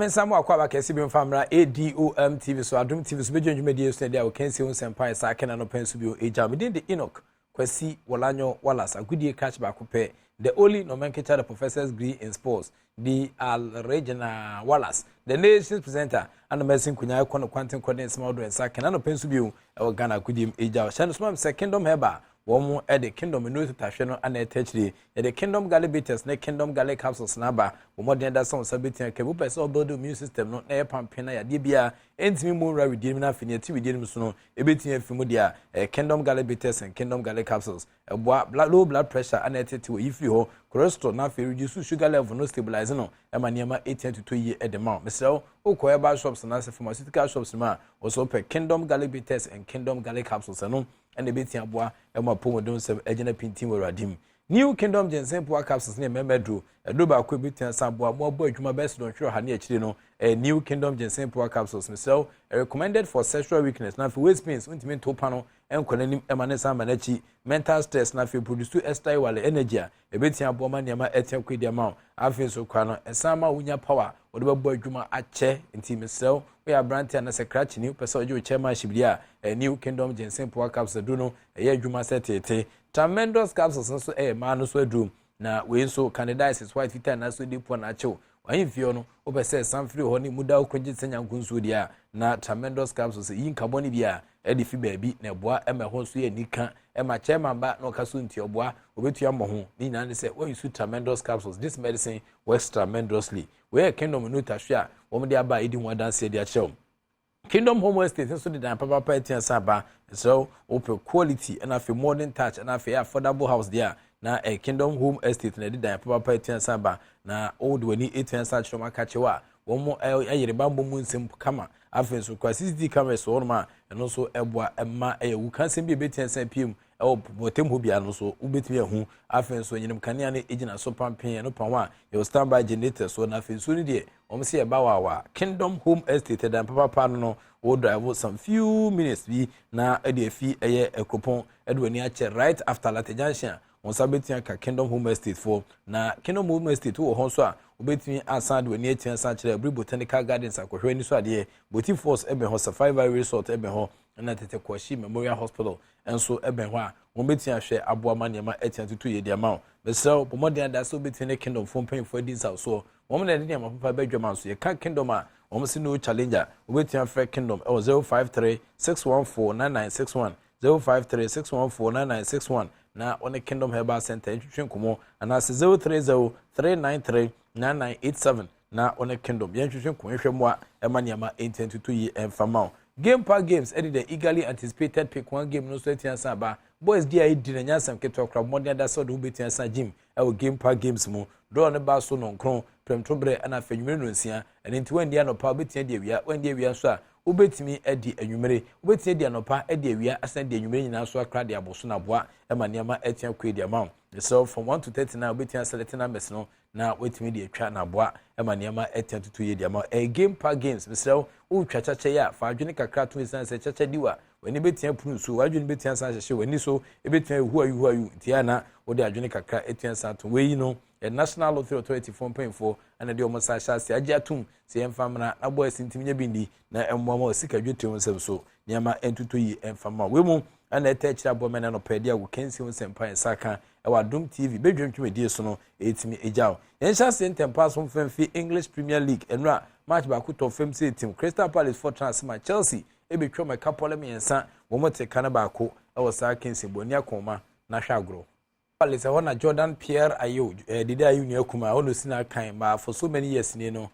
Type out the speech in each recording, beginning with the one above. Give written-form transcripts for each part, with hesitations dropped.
Mensa mu akɔ aba kɛse bi mfa mmra ADOM TV so, Adom TV so, bɛdwa dwumadie so na ɛde a wɔkansie ho nsɛmpa yɛ saa kɛna no pɛn so bio ɛgya. Medin de Enoch Kwasi Wɔlanyo Wallace, agodie krakye baako pɛ, the only nomenclature the professors gree in sports, the Alregina Wallace, the nation's presenter, ana mɛsi nkonya ɛkɔ no kwanten kɔden nsɛm ahodoɔ nsa kɛna no pɛn so bio ɛwɔ Ghana agodie mu ɛgya. Hyɛ no soma m sɛ Kingdom Herbal, wɔn de Kingdom nnuro tetahwɛ no ana ɛtɛ akyire. Yɛde Kingdom Garlic Bitters ne Kingdom Garlic Capsules na aba. Wɔn mmɔden da sɛ wɔn nsa bɛtua kɛm wopɛ sɛ ɔbuild immune system no na ɛyɛ pampen na yadeɛ biara ɛntumi mu nwura widie no mu, na afei nea ɛte widie no mu so no ɛbɛtumi afi mu deɛ a, ɛyɛ Kingdom Garlic Bitters and Kingdom Garlic Capsules. Ɛboa low blood pressure ana ɛtete wɔ yi firi hɔ, cholesterol, na afei reduce sugar level no, stabilize no, ɛma nneɛma ɛtia tutu yie ɛde ma wo. Mesrɛ wo, wokɔ herbal shops na sɛ pharmaceutical shops mu a, wɔsɔ pɛ Kingdom Garlic Bitters and Kingdom Garlic Capsules, ɛno ɛna ɛbɛtia aboa ɛma apɔmuden nsɛm ɛgyina pintin wɔ Awurade mu. New Kingdom Ginseng Power Capsules ne mmarima aduro, aduro baako ebi san aboa mo abɔ adwuma bɛyɛ sɛ dɔnhwerɛ 100 ne akyire no, ɛyɛ New Kingdom Ginseng Power Capsules. Mesrɛ, recommended for sexual weakness, na afei waist pains, ntumi nto pa no nkɔ n'anim ɛma ne san ma n'akyi, mental stress, na afei produce extra wale energy a ɛbɛtia aboa ma nneɛma ɛtia kɔ edi ama wo. Afei nso kora no ɛsan ma wonya power wɔde bɛbɔ adwuma akyɛ. Nti mesrɛ, woyɛ aberante a na sɛ krakyeni wopɛ sɛ ɔgye wo chairmanship deɛ a, New Kingdom Ginseng Power Capsules aduro no ɛyɛ adwuma sɛ tete. Tremendous Capsules nso ɛyɛ mmaa no so aduro, na wei nso candidiasis, white, fitaa na so di po na akyew wahemfie no, wopɛ sɛ san firi hɔ ne mu da wokɔgye sɛ nyanko nsuo deɛ a, na Tremendous Capsules yi nkabɔ no bi a ɛde fi baabi na ɛboa ɛma ɛhɔ nso yɛ nika, ɛma chairman ba na ɔka so nti ɔboa obɛtua mmɔ ho ne nyinaa ne sɛ wɔyi so Tremendous Capsules. This medicine works tremendously. Wɔyɛ Kingdom no tahwe a wɔn de aba a ɛdi ho adanseɛ de akyerɛw. Kingdom Home Estate nso de dan papapa atua sa aba. Ɛsɛ wopɛ quality ɛna afei modern touch ɛna afei affordable house deɛ a, na Kingdom Home Estate na ɛde dan papapa atua sa aba, na wɔde w'ani atua sa akyerɛ wɔn aka kyerɛw a wɔn ayere bambɔ mu nsɛm kama. Afei nso kora CCTV cameras wɔ hɔnom a ɛno nso ɛboa ɛma ɛyɛ wukansɛm bi a ɛbɛtua sa piem ɛwɔ bɔtɛm hɔ bia no nso wobɛtumi ahu. Afei nso nyinam kanea no gyina so pampen, ɛno pa ho a yɛwɔ standby generator so, na afei nsuo no deɛ wɔn sɛ yɛba wawa. Kingdom Home Estate dan papapa no, wɔ drive some few minutes bi na ɛde afi ɛyɛ Akuropɔn, ɛde w'ani akyɛ right after Late Junction a, wɔn nsa bɛtumi aka Kingdom Home Estate foɔ. Na Kingdom Home Estate wɔ hɔ nso a, wobɛtumi asan de w'ani atua san kyerɛ Aburi Botanical Gardens akɔhwɛ ani so adeɛ. Boti Falls ɛbɛn hɔ, Safari Valley Resort ɛbɛn hɔ, ɛna Tete Kɔhyi Memorial Hospital nso ɛbɛn hɔ a wɔn bɛtumi ahwɛ aboa ma nneɛma atua tutu yɛ di ama wo. Mesrɛ, bɔ mmɔden ada sɛ wobɛtumi ne Kingdom fo mpanyinfoɔ adi nsawsoɔ. Wɔn na ɛde nneɛma papa bɛdwam nso yɛka Kingdom a, wɔn si no challenger. Wobɛtumi afrɛ Kingdom ɛwɔ 053 614 9961, 053 614 9961, na wɔne Kingdom Herbal Center ntwitwe nkɔmmɔ, anaasɛ 030 393 9987, na wɔne Kingdom yɛntwitwe nkɔmmɔ nhwɛ mmoa ɛma nneɛma ɛntia tutu yi ɛmfa ma wo. Game Park Games ɛde the eagerly anticipated Pick One game no nso atua san aba. Boys di a ɛdi na nyansam ketewa kora, mmɔden ada sɛ ɔde ho bɛtua san gym ɛwɔ Game Park Games mu. Draw no ba so 9 prɛmto berɛ ɛna afei anwummere 6. Ɛno nti wandi anɔpa, wobɛtumi adi awia. Wandi awia nso a, wobɛtumi adi anwummere. Wobɛtumi adi anɔpa, adi awia, asan adi anwummere nyinaa so akora de abɔ so na aboa ɛma nneɛma atua kɔ adi ama wo. Ɛsɛ from 1 to 39, wobɛtumi aselect numbers no na watumi de atwa na aboa ɛma nneɛma atua tutu yie di ama wo. Ɛyɛ Game Park Games. Mesrɛ wo, wotwa kyakyɛ yi a, fa adwene kakra to esiane sɛ kyakyɛ di wa w'ani bɛtua punu nsuo, w'adwene bɛtua san hyehyɛ w'ani so, ɛbɛtua ehu ayu nti a na wode adwene kakra atua san to. Wei no yɛ National Lottery Authority foɔ mpanyinfoɔ ɛna de wɔn nsa ahyɛ ase agye atum sɛ yɛmfa mmara na bɔ ɛsi ntumi nyɛ bi ndi na mmoa ma sika dwetire ho nsɛm so nneɛma ntutu yi mfa ma. Wei mu ɛna ɛtɛ akyire aboɔ mɛna nɔpɛ de agu kɛnsi ho nsɛmpa yɛn nsa ka ɛwɔ Adom TV bɛdwam dwumadie so no ɛtumi agya wo. Yɛnhyɛ ase ntɛmpa so mfɛmfi English Premier League. Ɛnura match baako tɔ fam sɛ team Crystal Palace fɔ trans ma Chelsea ɛbɛtwa wɔn ɛka pɔlɛ 3, wɔn te ka no baako ɛwɔ saa kɛnsi bɔ ani akɔnma na hwɛ agorɔ. Palace ɛhɔ na Jordan Pierre Ayew, Dede Ayew nua kuma, ɛhɔ na osi na akan ma for so many years ni no,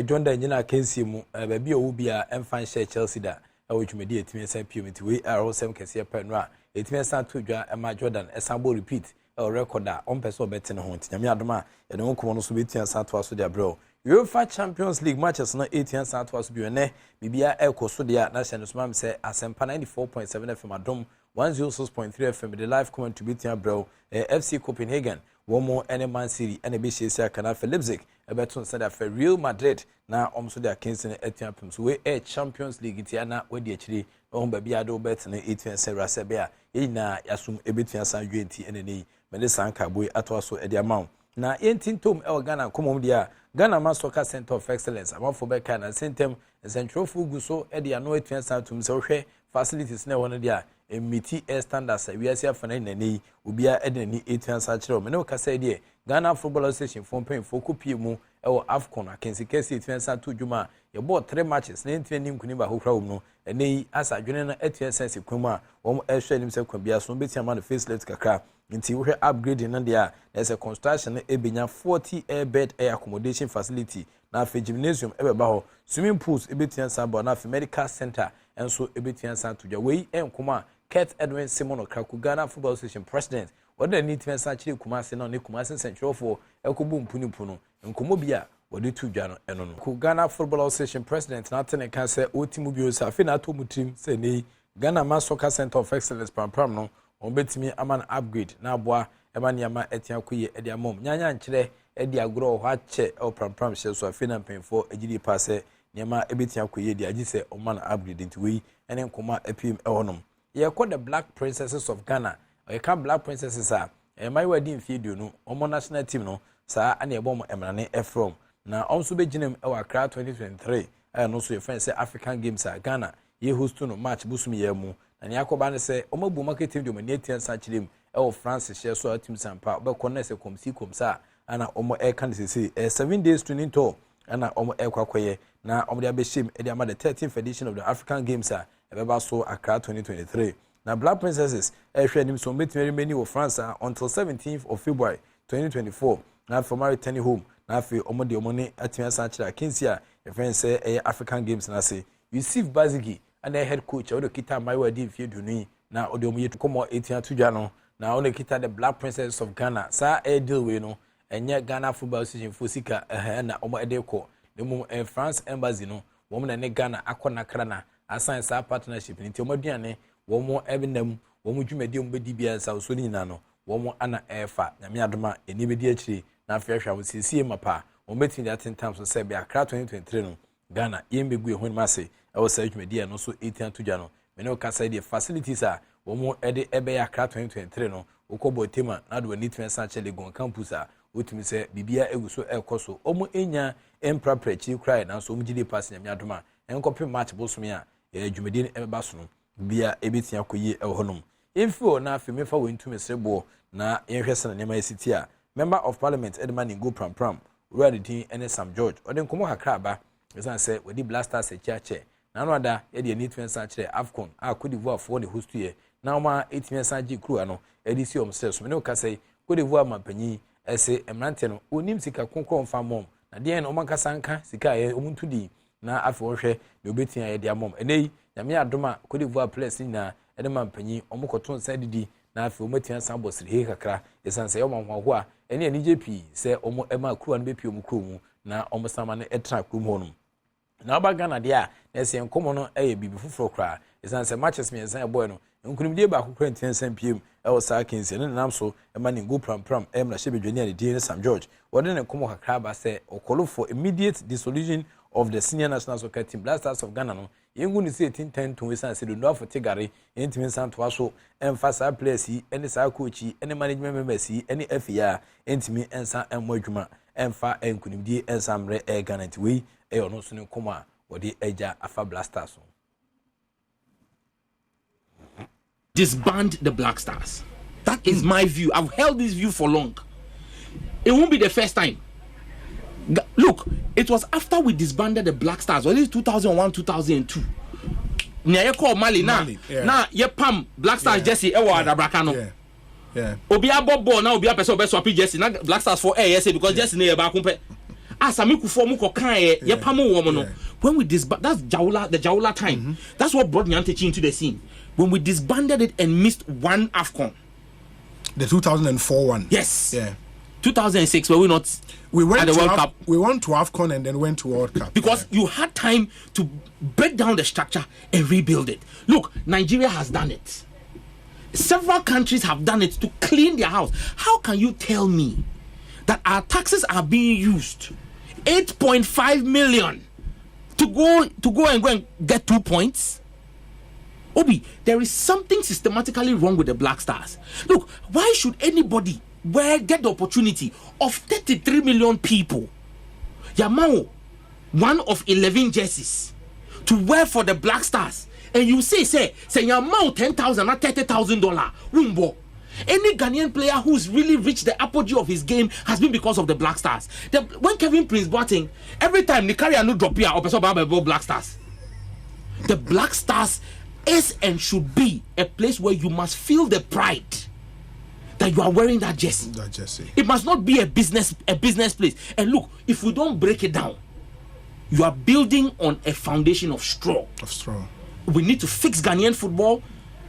Jordan gyina akansie mu baabi a ɔwɔ bi a ɛmfa nhyɛ Chelsea da ɛwɔ dwumadi a ɛtumi ɛsan piem. Nti wei ɛrɔsɛm kɛseɛ pɛ no a ɛtumi ɛsan to dwa ɛma Jordan ɛsan bɔ repeat ɛwɔ record a ɔmpɛ sɛ ɔbɛte ne ho. Nti Nyame adom a, yɛde ho nkɔmmɔ no so bɛtumi asan atoa so de abrɛ. UEFA Champions League matches no ɛtumi asan atoa so bio. Ɛnɛ biribiara ɛrekɔ so deɛ a, na hyɛ no so ma me sɛ Asɛmpa 94.7 FM, Adom 106.3 FM de live commentary bɛtumi abrɛ wo. FC Copenhagen wɔn mo ne Man City ɛna ɛbɛhyiasia aka, na afei Leipzig ɛbɛto nsa de afɛ Real Madrid na wɔn nso de akansi no atumi apem so. Wei ɛyɛ Champions League, nti ana wadi akyire na wɔn baabi a de wɔbɛtena ɛtumi sɛ wura sɛ bɛa yɛn nyinaa yɛasom ɛbɛtumi asan dwe. Nti ɛna ne yi mɛde saa nkaabo yi atoa so ɛde ama wo. Na yɛnti ntom wɔ Ghana nkɔmmɔ mu deɛ a, Ghana ma Soccer Centre of Excellence amanfoɔ bɛka na nsɛntɛm nsɛntwerɛfoɔ gu so de ano atua san atom sɛ wohwɛ facilities na ɛwɔ no deɛ a, ɛmmiti air standards a wiase afa no nyina yi obiara de n'ani atua san kyerɛ. Me ne wo kasa deɛ, Ghana Football Association foɔ mpanyinfoɔ kɔpie mu ɛwɔ AFCON akansi kɛseɛ atua san to dwuma a yɛbɔɔ three matches na yɛntumi ani nkunim baako koraa wɔ mu no. Ɛnɛ yi asa adwene no atua san si kwan mu a wɔn ɛhwɛ anim sɛ kwan biara so wɔn bɛtumi ama no facelift kakra. Nti wohwɛ upgrading no deɛ a, na ɛsɛ construction no ɛbɛnya 40 air bed air accommodation facility, na afei gymnasium ɛbɛba hɔ, swimming pools ɛbɛtua san ba, na afei medical center nso ɛbɛtua san to dwa. Wei nkɔmɔ a Kurt Edwin Simon Okraku, Ghana Football Association president, wɔde n'ani tumi san kyerɛ Kumase na ɔne Kumase nsɛntwerɛfoɔ ɛkɔbɔ mpunipu no, nkɔmɔ bi a wɔde to dwa no ɛno no. Ko Ghana Football Association president n'ate ne ka sɛ ɔti mu bio sɛ afei na ato mu tirim sɛ ne yi Ghana ma Soccer Center of Excellence Prampram no, wɔn bɛtumi ama no upgrade na aboa ɛma nneɛma ɛtea kɔ yie ɛde ama wɔn. Nyanya nkyerɛ ɛde agorɔ wɔ hɔ akyɛ ɛwɔ Prampram hyɛ so. Afei na mpanyinfoɔ agyidie paa sɛ nneɛma ɛbɛtumi akɔ yie de agye sɛ ɔma no upgrade. Nti wei ɛne nkɔmɔ a apiem ɛwɔ nom. Yɛkɔ the Black Princesses of Ghana. Yɛka Black Princesses a, mmaayewa di mfeɛ 20, wɔn national team no saa ɛna ɛbɔ wɔn mmerane ɛfrɛ na wɔn nso bɛgyina mu ɛwɔ Accra 2023 a ɛno nso yɛfrɛ sɛ African Games a Ghana yɛ host no March bosom yɛ mu. Na nea akɔba ne sɛ wɔn abu wɔn aketem de wɔn ani atia nsa kyerɛ mu ɛwɔ France hyɛ so a atum sampa wɔbɛkɔ no sɛ kɔmsi kɔmsa a ɛna wɔn ɛreka no sese 7 days training tour ɛna wɔn ɛrekɔ akɔyɛ na wɔn de abɛhyɛ mu ɛde ama the 13th edition of the African Games a ɛbɛba so Accra 2023. Na Black Princesses ɛrehwɛ anim so wɔn bɛtumi remain wɔ France a until 17th of February 2024, na afei wɔn return home, na afei wɔn de wɔn ne atumi asan akyerɛ akansi a yɛfrɛ sɛ ɛyɛ African Games n'ase. Yusuf Bazigi ɛna head coach a wɔde kita mmaayewa di mfeɛ 20 yi na ɔde wɔn yɛ kɔmɔ etua to dwa no na ɔde kita the Black Princesses of Ghana. Saa ɛyɛ deal wei no, ɛnyɛ Ghana Football Association fo sika ɛhɛn na wɔn ɛde kɔ, na mmom ɛyɛ France Embassy no wɔn na ne Ghana akɔ nakra na asan saa partnership nti wɔn aduane, wɔn ɛnam wɔn dwumadi a wɔn bɛdi biara nsa so no nyinaa no, wɔn ana ɛɛfa. Nyame adom a ɛni bɛdi akyire na afei ahwɛ a wɔn siesie mapa a wɔn bɛtumi de atentam so sɛ bɛ Accra 2023 no, Ghana yɛn bɛgu ɛho anim ase ɛwɔ saa dwumadi a ɛno nso ɛtia to dwa no. Mene kasa deɛ, facilities a wɔn ɛde ɛbɛyɛ Accra 2023 no, wokɔ bɔ tema na de w'ani tumi san kyɛ Legon campus a, wotumi sɛ biribiara egu so ɛrekɔ so. Wɔn nya mprapra akyiri koraa, nanso wɔn gye di pass. Nyame adom a nkɔpem March bosome a ɛyɛ dwumadi no ɛbɛba so no, biribiara ɛbɛtumi akɔ yie ɛwɔ hɔnom. Yɛmfi hɔ na afei mefa wɔn ntumi sereboɔ na yɛnhwɛ sɛ na nneɛma esi ti a Member of Parliament ɛde ma Ningo Prampram, owura ne din ɛne Sam George, ɔde nkɔmɔ kakra aba ɛsan sɛ wɔde Black Stars akyi akyɛ n'ano ada. Yɛde ani tumi nsa kyerɛ AFCON a Cote d'Ivoire foɔ ne host yɛ na wɔn a ɛtumi nsa gye kuruwa no ɛde si wɔn srɛ so. Mene kasa yi, Cote d'Ivoire mampanyin ɛsɛ mmeranteɛ no onim sika kronkron fa mɔm na deɛ na wɔn ankasa nka sika a wɔn nto din na afei wɔhwɛ deɛ obɛtumi ayɛ de ama wɔn. Ɛnɛ yi, Nyame adom a, Cote d'Ivoire players nyinaa ɛne mampanyin wɔn kɔto nsa didi na afei wɔn atumi asan bɔ sirihe kakra, ɛsiane sɛ ɛyɛ wɔn ahoahoa ɛne anigye pii sɛ wɔn ɛma kuruwa no bɛpie wɔn kurom mu na wɔn san ma no ɛtena kurom hɔ nom. Na ɔba Ghana deɛ a, na ɛsɛ nkɔmɔ no yɛ biribi foforɔ koraa, ɛsiane sɛ matches mmiɛnsa ɛbɔɛ no, nkunimdie baako koraa ntina nsa mpiem ɛwɔ saa akansi ɛno nenam so ɛma ne ngo Prampram ɛyɛ mmarahyɛbadwani a ne din ne Sam George. Wɔde ne nkɔmɔ kakra aba sɛ ɔcall for immediate dissolution of the senior national soccer team, Black Stars of Ghana no. Yɛngu ne sɛ ɛtintan ntom, ɛsiane sɛ dondoafo te gare yɛntumi nsan toa so ɛmfa saa players yi ɛne saa coach yi ɛne management members yi ɛne afei a ɛntumi nsa ɛmmɔ adwuma ɛmfa nkunimdie ɛnsa mmerɛ ɛyɛ Ghana. Nti wei ɛyɛ ɔno nso ne nkɔmɔ a wɔde agya afa Black Stars so. Disband the Black Stars. That is my view. I've held this view for long. It won't be the first time. Look, it was after we disbanded the Black Stars, or at least 2001, 2002. Nea yɛkɔɔ Mali na na yɛpam Black Stars jersey ɛwɔ adabraka no. Obi abɔ ball na obi apɛ sɛ ɔbɛ swap jersey na Black Stars for ɛyɛ sɛ because jersey no yɛ baako pɛ. Ah, Sami Kufuor mu kɔ kan yɛ yɛpam wɔn no. When we disband, that's Jawula, the Jawula time. That's what brought Nyantakyi into the scene. When we disbanded it and missed one AFCON. The 2004 one. Yes. 2006, were we not We went at the to World Cup? We went to AFCON and then went to World Cup. Because you had time to break down the structure and rebuild it. Look, Nigeria has done it. Several countries have done it to clean their house. How can you tell me that our taxes are being used, 8.5 million, to go and get 2 points? Obi, there is something systematically wrong with the Black Stars. Look, why should anybody wear get the opportunity of 33 million people, yɛama wo one of 11 jerseys to wear for the Black Stars, and you say sɛ yɛama wo 10,000 na $30,000 wombɔ. Any Ghanaian player who's really reached the apogee of his game has been because of the Black Stars. When Kevin Prince Boateng, every time the career no drop here, or person Black Stars. The Black Stars is and should be a place where you must feel the pride that you are wearing that jersey. That jersey. It must not be a business place. And look, if we don't break it down, you are building on a foundation of straw. Of straw. We need to fix Ghanaian football.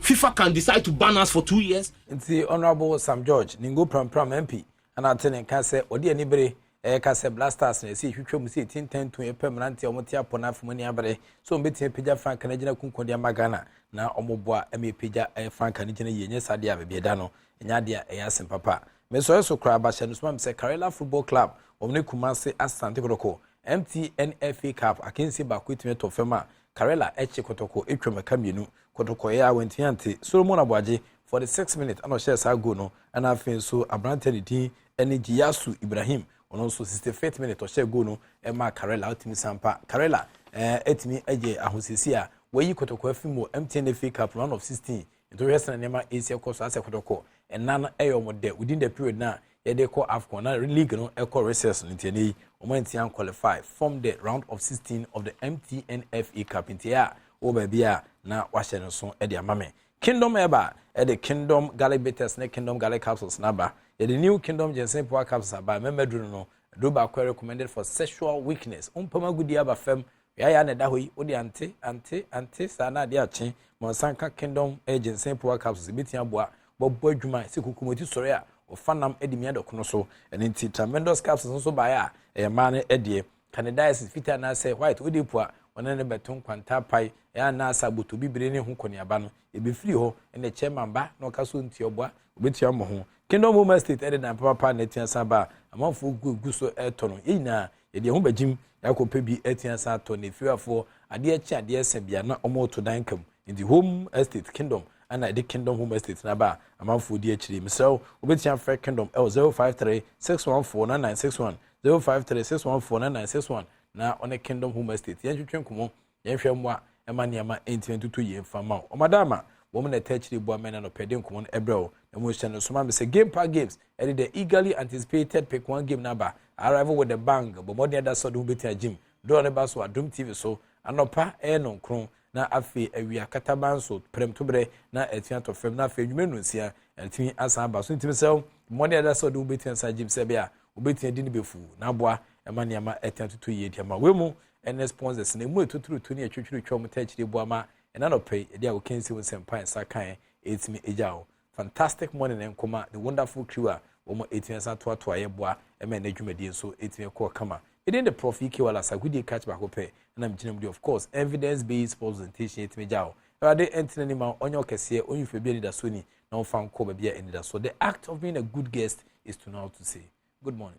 FIFA can decide to ban us for 2 years. Nti Honourable Sam George Ningo Prampram MP ana ate ne nka sɛ ɔde ani bere ɛyɛka sɛ Black Stars na ɛsɛ ehwehwɛ mu sɛ etintan tun ɛpɛ mmeranteɛ a wɔte apɔ n'afɔ mu ani abere so wɔn bɛtumi apagya frankaa no gyina kunkun de ama Ghana na wɔn boa ɛma epagya ɛyɛ frankaa no gyina yie. Nyɛ saa deɛ a, baabi ɛda no ɛnyɛ adeɛ a ɛyɛ asɛm papa. Mesɔre so koraa abahyɛ no soma sɛ Karela Football Club wɔn ne Kumase Asante Kotoko MTN FA Cup akansie baako etumi tɔ fam a Karela ɛkye Kotoko etwa mɛka 2. Kotoko yɛ a wɔntumi ante. Solomon Aboagye, 46 minutes ɛna ɔhyɛ saa goal no, ɛna afei nso aberanteɛ ne din ɛne Jiyasu Ibrahim, ɔno nso 65th minute ɔhyɛ goal no ɛma Karela ɔtumi sampa. Karela ɛtumi ɛgye ahosiesie a wɔyi Kotoko afi mu MTN FA Cup round of 16. Nti wɔhwɛ sɛ nneɛma esi ɛkɔ so asɛ Kotoko ɛna no ɛyɛ wɔn dɛ within the period na yɛde kɔ AFCON na league no ɛkɔ recess no. Nti ɛnɛ yi wɔn ntia qualify from the round of 16 of the MTN FA Cup. Nti a wɔ baabi a na wahyɛ no so ɛde ama me. Kingdom ɛba ɛde Kingdom Garlic Bitters ne Kingdom Garlic Capsules n'aba. Yɛde new Kingdom Ginseng Power Capsules aba. Mɛmɛ duro no duro baako recommended for sexual weakness, mpam agudi aba fam yɛayɛ na ɛda hɔ yi wode ante ante ante saa na adeɛ akye ma nsa nka Kingdom Ginseng Power Capsules, ebɛtumi aboa bɔbɔ adwuma sɛ kukumoti sɔre a ɔfa nam de mia dɔkono so. Ɛno nti Tremendous Capsules nso baeɛ a ɛyɛ mmaa no deɛ candidiasis, fitaa anaasɛ white, wode po a ɔne ne bɛto nkwanta pae ɛyɛ anaasɛ aboto bibire ne ho kɔneaba no ebɛfiri hɔ. Ɛna chairman ba na ɔka so ntua ɔboa obɛtua mmɔ ho. Kingdom Home Estate ɛde dan papapa na atua san ba a amanfoɔ gu gu so ɛtɔ no. Yɛn nyinaa yɛde ɛho bɛgyim yɛakɔpɛ bi atua san atɔ na efiwafoɔ adeɛ kye adeɛ sɛ bia na wɔreto dan kam. Nti Home Estate Kingdom ɛna ɛde Kingdom Home Estate n'aba a amanfoɔ di akyire. Mesrɛ wobɛtua frɛ Kingdom ɛwɔ 053 614 9961, 053 614 9961, na ɔne Kingdom Home Estate yɛntwetwe nkɔmmɔ, yɛnhwɛ mmoa ɛma nneɛma ɛntumi ntutu yie mfa ma wo. Ɔmada ama wɔn na ɛtɛ akyire boa mɛna nɔpɛ de nkɔmmɔ no ɛbrɛ wo. Na mo hyɛ no soma mi sɛ Game Park Games ɛde the eagerly anticipated Pick One game n'aba, arrival with the bang. Bɔ mmɔden ɛda sɛ ɔde ho bɛtumi agyim dɔɔ ne ba so Adum TV so anɔpa ɛyɛ 9, na afei awia kataban so prɛmtoberɛ na ɛtumi atɔ fam, na afei nnwuma 6 ɛtumi asan aba so. Ntumi sɛ mmɔden ɛda sɛ ɔde ho bɛtumi asan agyim sɛ ɛbɛyɛ a wobɛtumi adi ne bɛfu na aboa ɛma nneɛma ɛtumi atoto yie di ama wei mu. Ɛne sponsors na emu etuturutu ne etwitwiri twɛ wɔn tɛ akyire boa ma ɛna nɔpɛ yi ɛde a wɔkɛnsi wɔn nsɛmpa nsa kan ɛtumi agya hɔ. Fantastic morning nkɔma the wonderful crew a wɔn ɛtumi asan toatoa yɛ boa ɛma ɛnɛ dwumadie nso ɛtumi kɔɔ kama. Ɛdin de Prof Ike Wala Sagudie catch baako pɛ ɛna gyina mu de, of course, evidence based sports presentation ɛtumi gya hɔ. Awurade ɛntena nim a ɔnyɛ ɔkɛseɛ, ɔnyi fɛ bi anidasoɔ ni na ɔmfa nkɔ baabi a anidasoɔ. The act of being a good guest is to know how to say good morning.